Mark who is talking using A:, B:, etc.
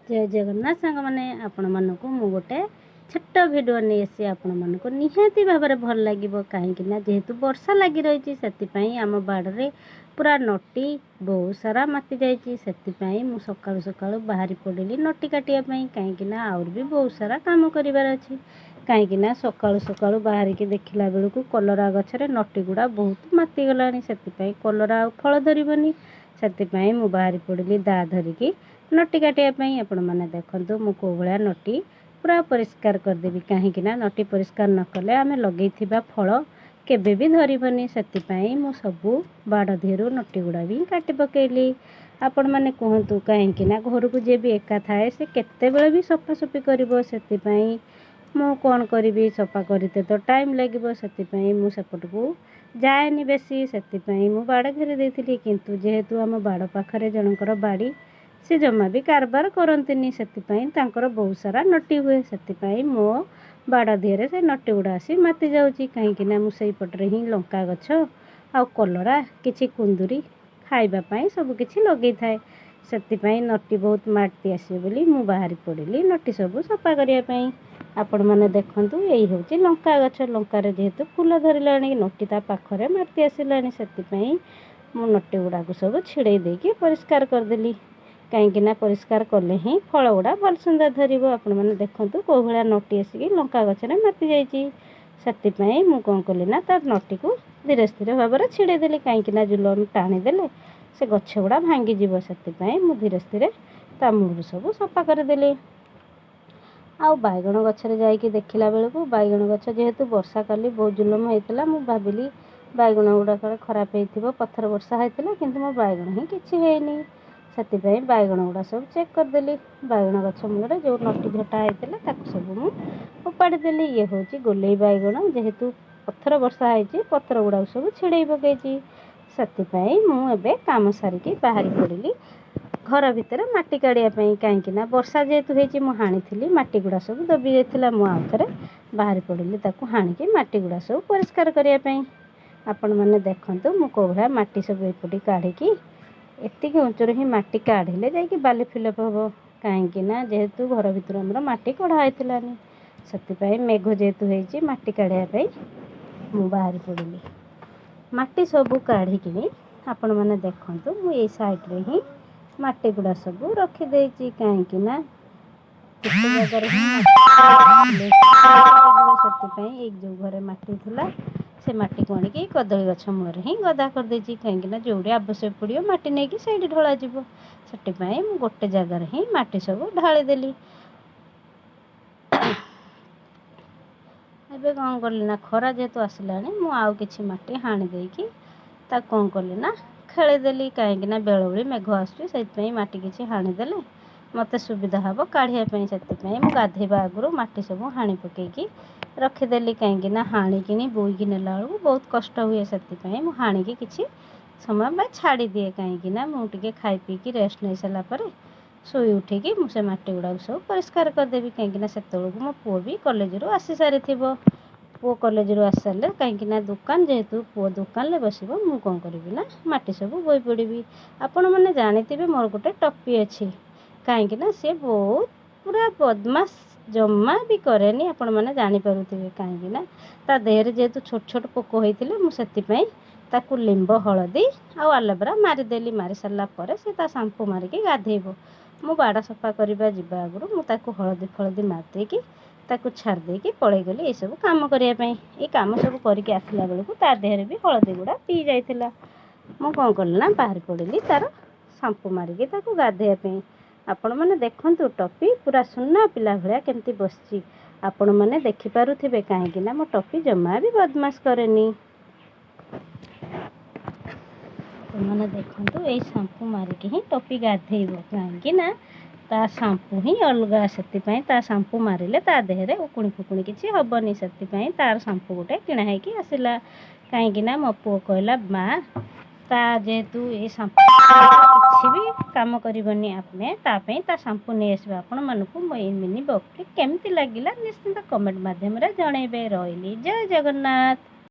A: ଜୟ ଜଗନ୍ନାଥ ସାଙ୍ଗମାନେ, ଆପଣମାନଙ୍କୁ ମୁଁ ଗୋଟେ ଛୋଟ ଭିଡ଼ିଓ ନେଇ ଆସିଛି। ଆପଣମାନଙ୍କୁ ନିହାତି ଭାବରେ ଭଲ ଲାଗିବ, କାହିଁକି ନା ଯେହେତୁ ବର୍ଷା ଲାଗି ରହିଛି, ସେଥିପାଇଁ ଆମ ବାଡ଼ିରେ ପୁରା ନଟି ବହୁତ ସାରା ମାତି ଯାଇଛି। ସେଥିପାଇଁ ମୁଁ ସକାଳୁ ସକାଳୁ ବାହାରି ପଡ଼ିଲି ନଟି କାଟିବା ପାଇଁ, କାହିଁକି ନା ଆହୁରି ବି ବହୁତ ସାରା କାମ କରିବାର ଅଛି। କାହିଁକି ନା ସକାଳୁ ସକାଳୁ ବାହାରିକି ଦେଖିଲା ବେଳକୁ କଲରା ଗଛରେ ନଟି ଗୁଡ଼ା ବହୁତ ମାତିଗଲାଣି। ସେଥିପାଇଁ କଲରା ଆଉ ଫଳ ଧରିବନି। ସେଥିପାଇଁ ମୁଁ ବାହାରି ପଡ଼ିଲି ଦା ଧରିକି ନଟି କାଟିବା ପାଇଁ। ଆପଣମାନେ ଦେଖନ୍ତୁ, ମୁଁ କେଉଁ ଭଳିଆ ନଟି ପୁରା ପରିଷ୍କାର କରିଦେବି, କାହିଁକି ନା ନଟି ପରିଷ୍କାର ନ କଲେ ଆମେ ଲଗେଇଥିବା ଫଳ କେବେ ବି ଧରିବନି। ସେଥିପାଇଁ ମୁଁ ସବୁ ବାଡ଼ ଦେହରୁ ନଟି ଗୁଡ଼ା ବି କାଟି ପକେଇଲି। ଆପଣମାନେ କୁହନ୍ତୁ, କାହିଁକି ନା ଘରକୁ ଯିଏ ବି ଏକା ଥାଏ, ସେ କେତେବେଳେ ବି ସଫାସଫି କରିବ? ସେଥିପାଇଁ ମୁଁ କ'ଣ କରିବି, ସଫା କରିତେ ତ ଟାଇମ୍ ଲାଗିବ। ସେଥିପାଇଁ ମୁଁ ସେପଟକୁ ଯାଏନି ବେଶୀ। ସେଥିପାଇଁ ମୁଁ ବାଡ଼ ଘେରି ଦେଇଥିଲି। କିନ୍ତୁ ଯେହେତୁ ଆମ ବାଡ଼ ପାଖରେ ଜଣଙ୍କର ବାଡ଼ି, ସେ ଜମା ବି କାରବାର କରନ୍ତିନି, ସେଥିପାଇଁ ତାଙ୍କର ବହୁତ ସାରା ନଟି ହୁଏ। ସେଥିପାଇଁ ମୋ ବାଡ଼ ଦେହରେ ସେ ନଟି ଗୁଡ଼ା ଆସି ମାତି ଯାଉଛି, କାହିଁକି ନା ମୁଁ ସେଇପଟରେ ହିଁ ଲଙ୍କା ଗଛ ଆଉ କଲରା, କିଛି କୁନ୍ଦୁରି ଖାଇବା ପାଇଁ ସବୁ କିଛି ଲଗେଇଥାଏ। ସେଥିପାଇଁ ନଟି ବହୁତ ମାଟି ଆସିବ ବୋଲି ମୁଁ ବାହାରି ପଡ଼ିଲି ନଟି ସବୁ ସଫା କରିବା ପାଇଁ। ଆପଣମାନେ ଦେଖନ୍ତୁ, ଏଇ ହେଉଛି ଲଙ୍କା ଗଛ। ଲଙ୍କାରେ ଯେହେତୁ ଫୁଲ ଧରିଲାଣି, ନଟି ତା ପାଖରେ ମାତି ଆସିଲାଣି। ସେଥିପାଇଁ ମୁଁ ନଟି ଗୁଡ଼ାକୁ ସବୁ ଛିଡ଼େଇ ଦେଇକି ପରିଷ୍କାର କରିଦେଲି, କାହିଁକି ନା ପରିଷ୍କାର କଲେ ହିଁ ଫଳ ଗୁଡ଼ା ଭଲ ସୁନ୍ଦର ଧରିବ। ଆପଣମାନେ ଦେଖନ୍ତୁ, କେଉଁ ଭଳିଆ ନଟି ଆସିକି ଲଙ୍କା ଗଛରେ ମାତି ଯାଇଛି। ସେଥିପାଇଁ ମୁଁ କ'ଣ କଲି ନା ତା ନଟିକୁ ଧୀରେ ସ୍ଥିର ଭାବରେ ଛିଡ଼େଇ ଦେଲି, କାହିଁକି ନା ଜୁଲମ ଟାଣିଦେଲେ ସେ ଗଛ ଗୁଡ଼ା ଭାଙ୍ଗିଯିବ। ସେଥିପାଇଁ ମୁଁ ଧୀରେ ସ୍ଥିରେ ତା ମୂଳରୁ ସବୁ ସଫା କରିଦେଲି। ଆଉ ବାଇଗଣ ଗଛରେ ଯାଇକି ଦେଖିଲା ବେଳକୁ ବାଇଗଣ ଗଛ ଯେହେତୁ ବର୍ଷା କାଲି ବହୁତ ଜୁଲମ ହେଇଥିଲା, ମୁଁ ଭାବିଲି ବାଇଗଣ ଗୁଡ଼ାକ ଖରାପ ହେଇଥିବ, ପଥର ବର୍ଷା ହେଇଥିଲା। କିନ୍ତୁ ମୋ ବାଇଗଣ ହିଁ କିଛି ହେଇନି। ସେଥିପାଇଁ ବାଇଗଣ ଗୁଡ଼ା ସବୁ ଚେକ୍ କରିଦେଲି। ବାଇଗଣ ଗଛ ମୂଳରେ ଯେଉଁ ନଟି ଝଟା ହେଇଥିଲା, ତାକୁ ସବୁ ମୁଁ ଉପାଡ଼ିଦେଲି। ଇଏ ହେଉଛି ଗୋଲେଇ ବାଇଗଣ। ଯେହେତୁ ପଥର ବର୍ଷା ହେଇଛି, ପଥର ଗୁଡ଼ାକୁ ସବୁ ଛିଡ଼େଇ ପକେଇଛି। ସେଥିପାଇଁ ମୁଁ ଏବେ କାମ ସାରିକି ବାହାରି ପଡ଼ିଲି ଘର ଭିତରେ ମାଟି କାଢ଼ିବା ପାଇଁ, କାହିଁକି ନା ବର୍ଷା ଯେହେତୁ ହେଇଛି, ମୁଁ ହାଣିଥିଲି, ମାଟି ଗୁଡ଼ା ସବୁ ଦବି ଯାଇଥିଲା। ମୁଁ ଆଉ ଥରେ ବାହାରି ପଡ଼ିଲି ତାକୁ ହାଣିକି ମାଟି ଗୁଡ଼ା ସବୁ ପରିଷ୍କାର କରିବା ପାଇଁ। ଆପଣମାନେ ଦେଖନ୍ତୁ, ମୁଁ କେଉଁ ଭଳିଆ ମାଟି ସବୁ ଏପଟେ କାଢ଼ିକି, ଏତିକି ଉଞ୍ଚରୁ ହିଁ ମାଟି କାଢ଼ିଲେ ଯାଇକି ବାଲି ଫିଲଅପ୍ ହେବ, କାହିଁକି ନା ଯେହେତୁ ଘର ଭିତରୁ ଆମର ମାଟି କଢ଼ା ହେଇଥିଲାନି। ସେଥିପାଇଁ ମେଘ ଯେହେତୁ ହେଇଛି, ମାଟି କାଢ଼ିବା ପାଇଁ ମୁଁ ବାହାରି ପଡ଼ିଲି। ମାଟି ସବୁ କାଢ଼ିକିନି ଆପଣମାନେ ଦେଖନ୍ତୁ, ମୁଁ ଏଇ ସାଇଡ଼୍ରେ ହିଁ ମାଟି ଗୁଡ଼ା ସବୁ ରଖିଦେଇଛି, କାହିଁକି ନା ଗୋଟେ ଜାଗାରେ ହିଁ ଲାଗିବ। ସେଥିପାଇଁ ଏଇ ଯେଉଁ ଘରେ ମାଟି ଥିଲା, ସେ ମାଟିକୁ ଆଣିକି କଦଳୀ ଗଛ ମୂଳରେ ହିଁ ଗଦା କରିଦେଇଛି, କାହିଁକି ନା ଯେଉଁଠି ଆବଶ୍ୟକ ପଡ଼ିବ, ମାଟି ନେଇକି ସେଇଠି ଢଳାଯିବ। ସେଥିପାଇଁ ମୁଁ ଗୋଟେ ଜାଗାରେ ହିଁ ମାଟି ସବୁ ଢାଳିଦେଲି। ଏବେ କ'ଣ କଲି ନା ଖରା ଯେହେତୁ ଆସିଲାଣି, ମୁଁ ଆଉ କିଛି ମାଟି ହାଣି ଦେଇକି ତାକୁ କ'ଣ କଲି ନା ଖେଳେଇଦେଲି, କାହିଁକି ନା ବେଳବେଳି ମେଘ ଆସୁଛି। ସେଇଥିପାଇଁ ମାଟି କିଛି ହାଣିଦେଲେ ମୋତେ ସୁବିଧା ହେବ କାଢ଼ିବା ପାଇଁ। ସେଥିପାଇଁ ମୁଁ ଗାଧୋଇବା ଆଗରୁ ମାଟି ସବୁ ହାଣି ପକେଇକି ରଖିଦେଲି, କାହିଁକି ନା ହାଣିକିନି ବୋହିକି ନେଲା ବେଳକୁ ବହୁତ କଷ୍ଟ ହୁଏ। ସେଥିପାଇଁ ମୁଁ ହାଣିକି କିଛି ସମୟ ପାଇଁ ଛାଡ଼ିଦିଏ, କାହିଁକି ନା ମୁଁ ଟିକେ ଖାଇ ପିଇକି ରେଷ୍ଟ ନେଇସାରିଲା ପରେ ଶୋଇ ଉଠିକି ମୁଁ ସେ ମାଟି ଗୁଡ଼ାକୁ ସବୁ ପରିଷ୍କାର କରିଦେବି, କାହିଁକି ନା ସେତେବେଳକୁ ମୋ ପୁଅ ବି କଲେଜରୁ ଆସି ସାରିଥିବ। ପୁଅ କଲେଜରୁ ଆସିସାରିଲେ, କାହିଁକି ନା ଦୋକାନ ଯେହେତୁ ପୁଅ ଦୋକାନରେ ବସିବ, ମୁଁ କ'ଣ କରିବି ନା ମାଟି ସବୁ ବୋହି ପଡ଼ିବି। ଆପଣମାନେ ଜାଣିଥିବେ, ମୋର ଗୋଟେ ଟପି ଅଛି, କାହିଁକି ନା ସେ ବହୁତ ପୁରା ବଦମାସ, ଜମା ବି କରେନି। ଆପଣମାନେ ଜାଣିପାରୁଥିବେ, କାହିଁକି ନା ତା ଦେହରେ ଯେହେତୁ ଛୋଟ ଛୋଟ ପୋକ ହେଇଥିଲେ, ମୁଁ ସେଥିପାଇଁ ତାକୁ ଲିମ୍ବ ହଳଦୀ ଆଉ ଆଲୋଭେରା ମାରିଦେଲି। ମାରି ସାରିଲା ପରେ ସେ ତା ସାମ୍ପୁ ମାରିକି ଗାଧେଇବ। ମୁଁ ବାଡ଼ ସଫା କରିବା ଯିବା ଆଗରୁ ମୁଁ ତାକୁ ହଳଦୀ ଫଳଦୀ ମାରିଦେଇକି ତାକୁ ଛାଡ଼ି ଦେଇକି ପଳେଇଗଲି ଏସବୁ କାମ କରିବା ପାଇଁ। ଏଇ କାମ ସବୁ କରିକି ଆସିଲା ବେଳକୁ ତା ଦେହରେ ବି ହଳଦୀ ଗୁଡ଼ା ପିଇ ଯାଇଥିଲା। ମୁଁ କ'ଣ କଲି ନା ବାହାରି ପଡ଼ିଲି ତାର ସାମ୍ପୁ ମାରିକି ତାକୁ ଗାଧେଇବା ପାଇଁ। ଆପଣମାନେ ଦେଖନ୍ତୁ, ଟପି ପୁରା ସୁନା ପିଲା ଭଳିଆ କେମିତି ବସିଛି, ଆପଣମାନେ ଦେଖିପାରୁଥିବେ, କାହିଁକି ନା ମୋ ଟପି ଜମା ବି ବଦମାସ କରେନି। ଆପଣମାନେ ଦେଖନ୍ତୁ, ଏଇ ସାମ୍ପୁ ମାରିକି ହିଁ ଟପି ଗାଧେଇବ, କାହିଁକି ନା ତା ସାମ୍ପୁ ହିଁ ଅଲଗା। ସେଥିପାଇଁ ତା ସାମ୍ପୁ ମାରିଲେ ତା ଦେହରେ ଉକୁଣି ଫୁକୁଣି କିଛି ହେବନି। ସେଥିପାଇଁ ତାର ସାମ୍ପୁ ଗୋଟେ କିଣା ହେଇକି ଆସିଲା, କାହିଁକି ନା ମୋ ପୁଅ କହିଲା, ମା, ତା ଯେହେତୁ ଏ ସାମ୍ପୁ କିଛି ବି କାମ କରିବନି, ଆମେ ତା ପାଇଁ ତା ସାମ୍ପୁ ନେଇ ଆସିବା। ଆପଣମାନଙ୍କୁ ମୋ ଏଇ ମିନି ବ୍ଲଗ୍ଟି କେମିତି ଲାଗିଲା, ନିଶ୍ଚିନ୍ତ କମେଣ୍ଟ ମାଧ୍ୟମରେ ଜଣେଇବେ। ରହିଲି, ଜୟ ଜଗନ୍ନାଥ।